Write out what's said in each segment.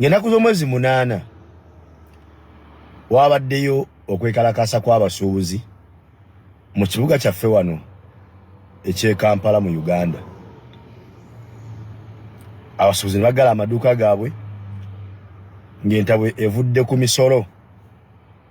Ng'ennaku z'omwezi 8 wabaddeyo okwekalakaasa kw'abasuubuzi mu kibuga kyaffe wano eky'e Kampala mu Uganda. Abasuubuzi ne baggala amaduuka gaabwe ng'entabwe evudde ku misolo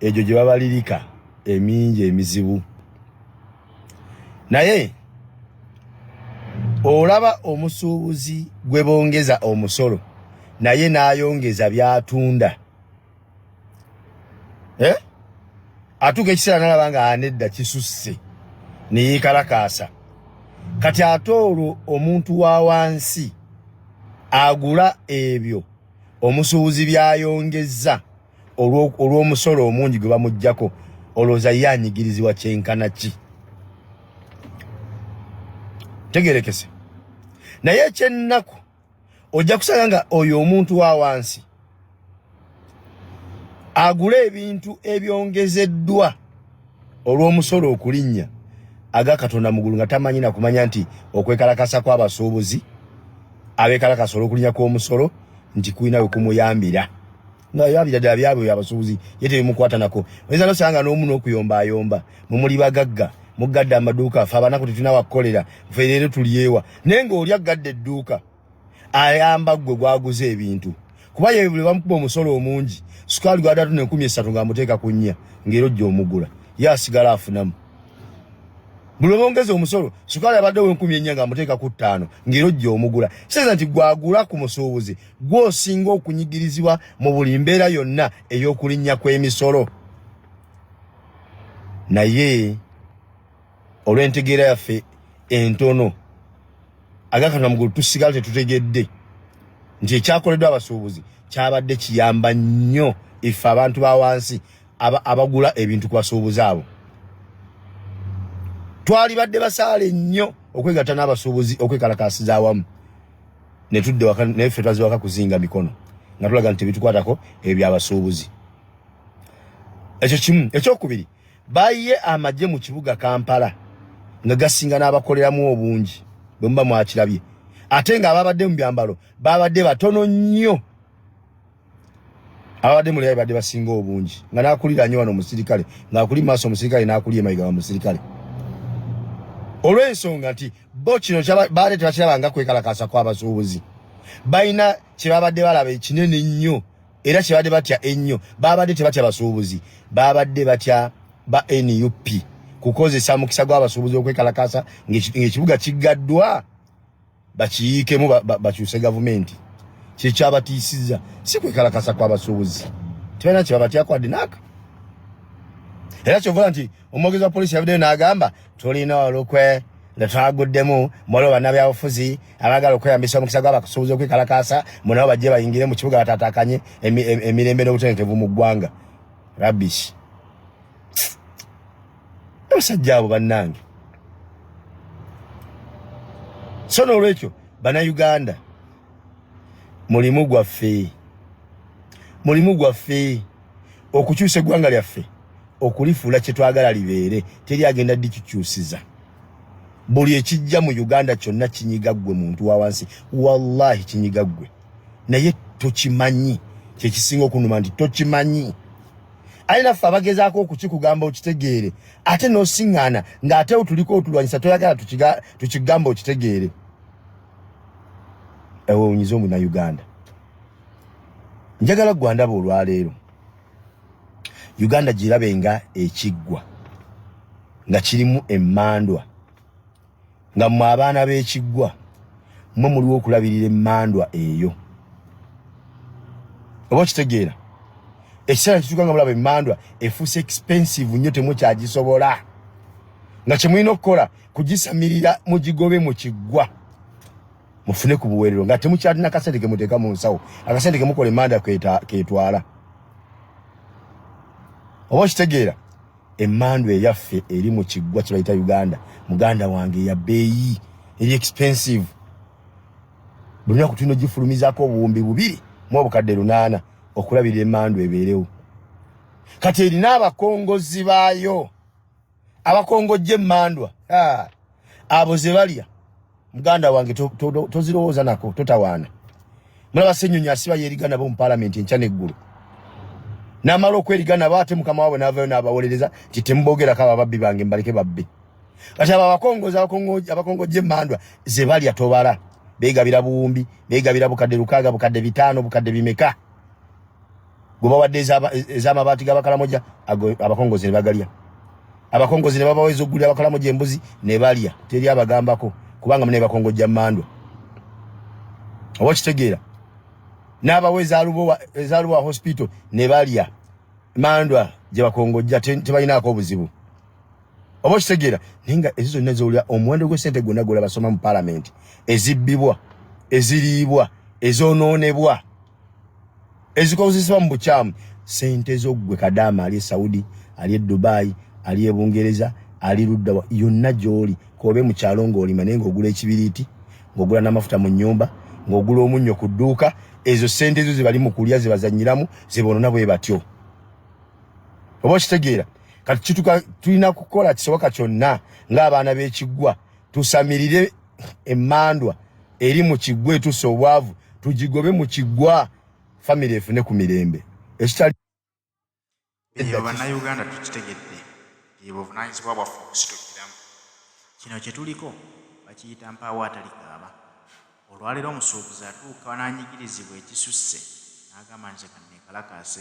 egyo gye babalirika emingi emizibu. Naye olaba omusuubuzi gwe bongeza omusolo naye n'ayongeza by'atunda, eh? Atuuka ekiseera n'alaba nga anedda kisusse ne yeekalakaasa. Kati ate olwo omuntu wa wansi agula ebyo omusuubuzi by'ayongezza olw'omusolo omungi gwe bamuggyako, olowooza ye anyigirizibwa kyenkana ki? Tegerekese. Naye ekyennaku ojja kusanga nga oyo omuntu wa wansi agula ebintu ebyongezeddwa olw'omusolo okulinnya aga Katonda mugulu, nga tamanyi na kumanya nti okwekalakasa kw'abasuubuzi abeekalakasa olw'okulinnya kw'omusolo nti kulina we kumuyambira, nga yabira ddala byabwe abasuubuzi ye tebimukwata nako. Oyinza nosanga n'omu n'okuyombayomba, mumuli bagagga muggadde amaduuka, ffe abanaku tetulina wakukolera, ffe leero tulyewa. Naye ng'oli aggadde edduuka ayamba ggwe gwaguze ebintu, kuba ye buli bamukuba omusolo omungi, sukaali gwadde atunda 3000 ng'amuteeka ku 4 ng'era ojja omugula, ye asigala afunamu. Buli lwebongeza omusolo, sukaali abadde ow'4,000 ng'amuteeka ku 5 ng'era ojja omugula. Kitegeeza nti gwagula ku musuubuzi gw'osinga okunyigirizibwa mu buli mbeera yonna ey'okulinnya kw'emisolo. Naye olw'entegeera yaffe entono agakatonda mugulu, tusigala tetutegedde nti ekyakoleddwa abasuubuzi kyabadde kiyamba nnyo ife abantu ba wansi abagula ebintu ku basuubuzi abo. Twalibadde basaale nnyo okwegatta n'abasuubuzi okwekalakaasiza awamu ne tudde waka, naye ffe twaze waka kuzinga mikono nga tulaga nti tebitukwatako ebyo byabasuubuzi. Ekyo kimu. Ekyokubiri, bayiye amagye mu kibuga Kampala nga gasinga n'abakoleramu obungi, bwe muba mwakirabye, ate nga ababadde mu byambalo babadde batono nnyo. Ababadde mu lyayi badde basinga obungi, nga n'akulira nnyo wano omusirikale, ng'akuli maaso omusirikale n'akuli emabega wa musirikale, olw'ensonga nti bo kino baali tebakiraba nga kwekalakaasa kw'abasuubuzi. Balina kye babadde balaba ekinene ennyo era kye babadde batya ennyo. Babadde tebatya basuubuzi, babadde batya ba NUP kukozesa mukisa gw'abasuubuzi okwekalakaasa ng'ekibuga kiggaddwa, bakiyiikemu bakyuse gavumenti. Kyekyabatiisizza si kwekalakasa kw'abasuubuzi, tebalina kye babatyako wadde naaka. Era kyova nti omwogezi wa poliisi yavuddeyo n'agamba tulina olukwe lwe twaguddemu, mwaliwo bannabyabufuzi abaagala okweyambisa omukisa gw'abasuubuzi okwekalakaasa, munabo bajje bayingire mu kibuga bataatakanye emirembe n'obutebenkevu mu ggwanga. Rubbish. Abasajja abo bannange. So n'olwekyo Bannayuganda, mulimu gwaffe, mulimu gwaffe okukyusa eggwanga lyaffe, okulifuula kye twagala libeere. Teri agenda dikikyusiza. Buli ekijja mu Uganda kyonna kinyiga ggwe muntu wa wansi, wallahi kinyiga ggwe, naye tokimanyi. Kyekisinga okunuma nti tokimanyi. Aye naffe abagezaako okukikugamba okitegeere, ate n'osiŋŋaana ng'ate tuliko otulwanyisa, toyagala tukigamba okitegeere. Ewewunyiza omunnayuganda. Njagala ggwe andaba olwaleero, Uganda girabe nga ekiggwa nga kirimu emmandwa, nga mmwe abaana b'ekiggwa mmwe muliwo okulabirira emmandwa eyo. Oba okitegeera, ekiseera kituuka nga mulaba emmandwa efuuse expensive nnyo, temukyagisobola, nga kye mulina okukola kugisamirira mugigobe mu kiggwa mufune ku buweerero, nga temukyalina kasente ke muteeka mu nsawo, akasente ke mukola emmandwa ketwala. Oba okitegeera, emmandwa eyaffe eri mu kiggwa kye bayita Uganda, muganda wange, ya bbeeyi, eri expensive. Buli lunaku tulina ogifulumizaako 2800 okulabirira emmandwa ebeerewo. Kati erina abakongozi baayo abakongojja emmandwa abo ze balya. Muganda wange, tozirowooza nako, totawaana. Mulaba Ssenyonyi asiba yeeriga nabo mu palamenti enkya n'eggulo, n'amala okweriga nabo, ate mukama waabwe n'avayo n'abawolereza nti temubogerako, abo ababbi bange mbaleke babbe. Kati abo abakongozi abakongojja emmandwa ze balya tobala, beegabira buwumbi, beegabira bukadde 6, bukadde 5, bukadde bimeka gwe bawadde ez'amabaati g'Abakalamoja, abakongozi ne bagalya. Abakongozi ne babawa ez'okugulira Abakalamoja embuzi ne balya, teri abagambako kubanga mune bakongojja mmandwa. Oba okitegeera? N'abawa eza Lubowa Hospital ne balya mandwa gye bakongojja, tebalinaako obuzibu. Oba okitegeera? Naye nga ezo zonna zowulira, omuwendo gw'essente gwonna gwolaba basoma mu palamenti, ezibbibwa, eziriibwa, ezoonoonebwa, ezikozesebwa mu bukyamu, sente zo ggwe kadaama ali e Saudi, ali e Dubai, ali e Bungereza, ali luddawa yonna gy'oli, kobe mu kyalo ng'olima naye ng'ogula ekibiriiti, ng'ogula n'amafuta mu nnyumba, ng'ogula omunnyo ku dduuka, ezo sente zo zebali mu kulya, zebazanyiramu, zebonona bwe batyo. Oba okitegeera? Kati kituka tulina kukola kisoboka kyonna ng'abaana b'ekiggwa tusamirire emmandwa eri mu kiggwa etusa obwavu, tugigobe mu kiggwa, famire efune ku mirembe ekitali. Eyo Bannayuganda tukitegedde nti buvunaanyizibwa bwaffe okusitukiramu. Kino kye tuliko bakiyita mpaawo atalikaaba. Olwaleero omusuubuzi atuuka n'anyigirizibwa ekisusse n'agamba, "Nze kanneekalakaase."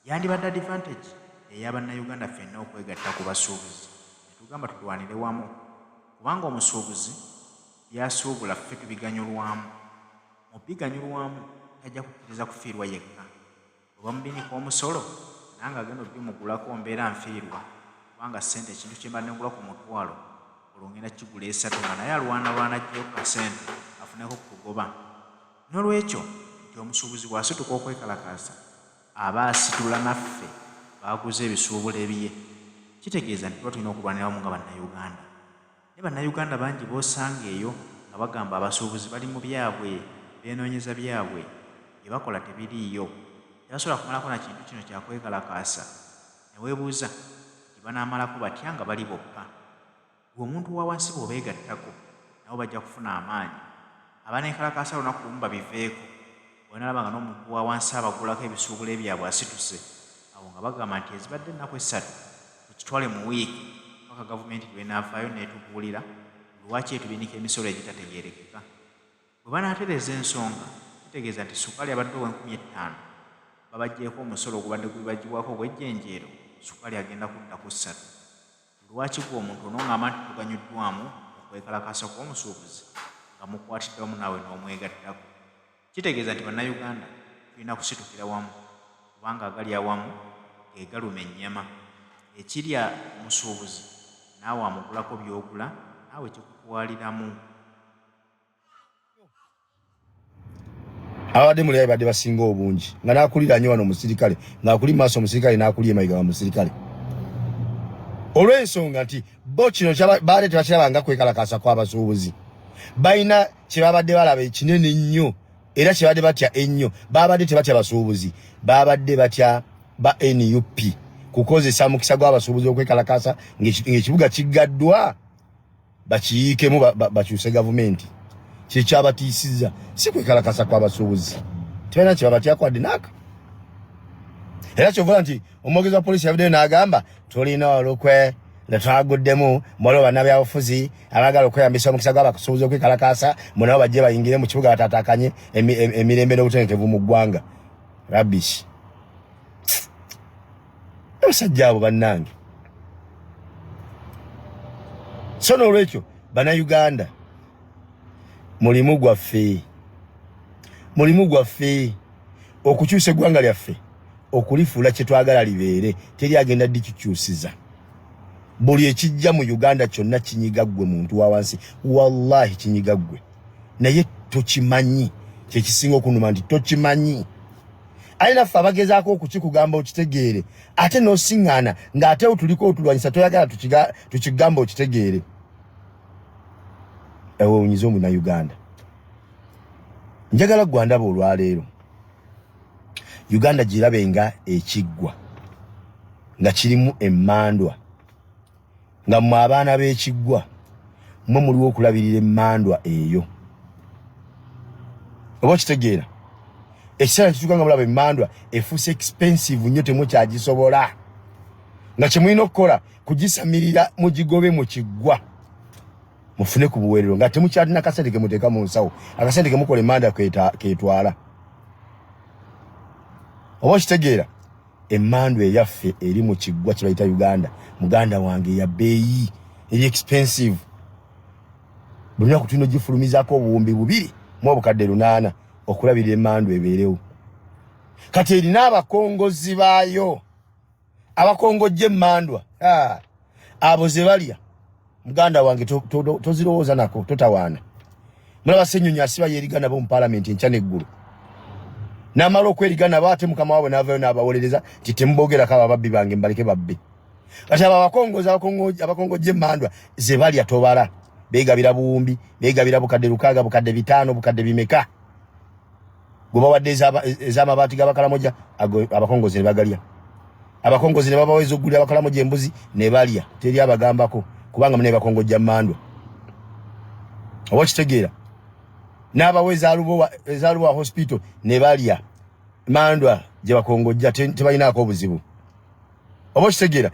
Yandibadde advantage eya Bannayuganda ffenna okwegatta ku basuubuzi ne tugamba tulwanire wamu, kubanga omusuubuzi by'asuubula ffe tubiganyulwamu. Mu biganyulwamu tajja kukkiriza kufiirwa yekka. Bwe bamubinika omusolo, nange agenda obbimugulako mbeera nfiirwa, kubanga ssente ekintu kye mbadde ngula ku 100 olwo ngenda kukigula 300, nga naye alwanalwana aggyeyo ku kasente afuneko ku kugoba. Noolwekyo nti omusuubuzi bw'asituka okwekalakaasa aba asitula naffe baaguze ebisuubulo ebiye. Kitegeeza nti tuba tulina okulwanira wamu nga Bannayuganda. Naye Bannayuganda bangi b'osanga eyo nga bagamba abasuubuzi bali mu byabwe, beenoonyeza byabwe, bye bakola tebiriiyo, tebasobola kumalako na kintu kino kya kwekalakaasa, ne weebuuza nti banaamalako batya nga bali bokka? Ggwe omuntu wa wansi bw'obeegattako nabo bajja kufuna amaanyi. Abaneekalakaasa lunaku lumu babiveeko bwe banaalaba nga n'omuntu wa wansi abagulako ebisuubulo byabwe asituse, awo nga bagamba nti ezibadde ennaku 3 tukitwale mu wiiki paka gavumenti lw'enaavaayo n'etubuulira lwaki etubinika emisolo egitategeerekeka. Bwe banaatereeza ensonga, kitegeeza nti sukaali abadde ow'5,000 babaggyeeko omusolo ogubadde gubaggyibwako ogw'ejjenjeero, sukaali agenda kudda ku 3. Lwaki ggwe omuntu onoŋŋamba nti toganyuddwamu mu kwekalakaasa kw'omusuubuzi nga mukwatidde wamu naawe n'omwegattako? Kitegeeza nti Bannayuganda tulina kusitukira wamu kubanga agali awamu ge galuma ennyama. Ekirya omusuubuzi naawe amugulako by'ogula naawe kikutwaliramu. Abadde muli badde basinga obungi nga nakulira nnyo wano omusirikale ng'akuli maaso omusirikale n'akuli emabega wa musirikale, olw'ensonga nti bo kino baali tebakiraba nga kwekalakaasa kw'abasuubuzi. Balina kye babadde balaba ekinene ennyo era kye babadde batya ennyo. Babadde tebatya basuubuzi, babadde batya ba NUP kukozesa mukisa gw'abasuubuzi okwekalakaasa ng'ekibuga kiggaddwa, bakiyiikemu, bakyuse gavumenti. Kyekyabatiisizza, si kwekalakasa kw'abasuubuzi. Tebalina kyebabatyako naaka. Era kyovula nti omwogezi wa poliisi yavuddeyo n'agamba tulina olukwe lwetwaguddemu, mwaliwo bannabyabufuzi abaagala okweyambisa omukisa gw'abasuubuzi okwekalakaasa, munabo bajje bayingire mu kibuga bataatakanye emirembe n'obutebenkevu mu ggwanga. Rubbish! Abasajja abo bannange. So n'olwekyo Bannayuganda, mulimu gwaffe, mulimu gwaffe okukyusa eggwanga lyaffe, okulifuula kye twagala libeere. Teri agenda dikikyusiza. Buli ekijja mu Uganda kyonna kinyiga ggwe muntu wa wansi, wallahi kinyiga ggwe, naye tokimanyi. Kyekisinga okunuma nti tokimanyi. Aye naffe abagezaako okukikugamba okitegeere, ate n'osiŋŋaana ng'ate tuliko otulwanyisa, toyagala tukigamba okitegeere. Ewewunyiza Omunauganda. Njagala gwe andaba olwaleero, Uganda girabe nga ekiggwa nga kirimu emmandwa, nga mmwe abaana b'ekiggwa mmwe muliwo okulabirira emmandwa eyo. Oba okitegeera? Ekiseera kituuka nga mulaba emmandwa efuuse expensive nnyo, temukyagisobola, nga kyemulina okukola kugisamirira mugigobe mu kiggwa mufune ku buweerero, nga temukyalina kasente kemuteeka mu nsawo, akasente kemukola emmandwa ketwala. Oba okitegeera, emmandwa eyaffe eri mu kiggwa kyebayita Uganda, muganda wange, ya bbeeyi, eri expensive. Buli lunaku tulina ogifulumizaako 2800 okulabirira emmandwa ebeerewo. Kati erina abakongozi baayo abakongojja emmandwa abo ze balya. Muganda wange, tozirowooza nako, totawaana. Mulaba Ssenyonyi asiba yeeriga nabo mu paalamenti enkya n'eggulo, n'amala okweriga nabo, ate mukama waabwe n'avayo n'abawolereza nti temubogerako, abo ababbi bange mbaleke babbe. Kati abo abakongozi abakongojja emmandwa ze balya tobala, beegabira buwumbi, beegabira 600,000, 500,000, bukadde bimeka gwe bawadde ez'amabaati g'Abakalamoja, abakongozi ne bagalya. Abakongozi ne babawa ez'okugulira Abakalamoja embuzi ne balya, teri abagambako, kubanga mune bakongojja mmandwa. Oba okitegeera, n'abawa eza Lubowa Hospital ne balya mandwa gye bakongojja, tebalinaako obuzibu. Oba okitegeera?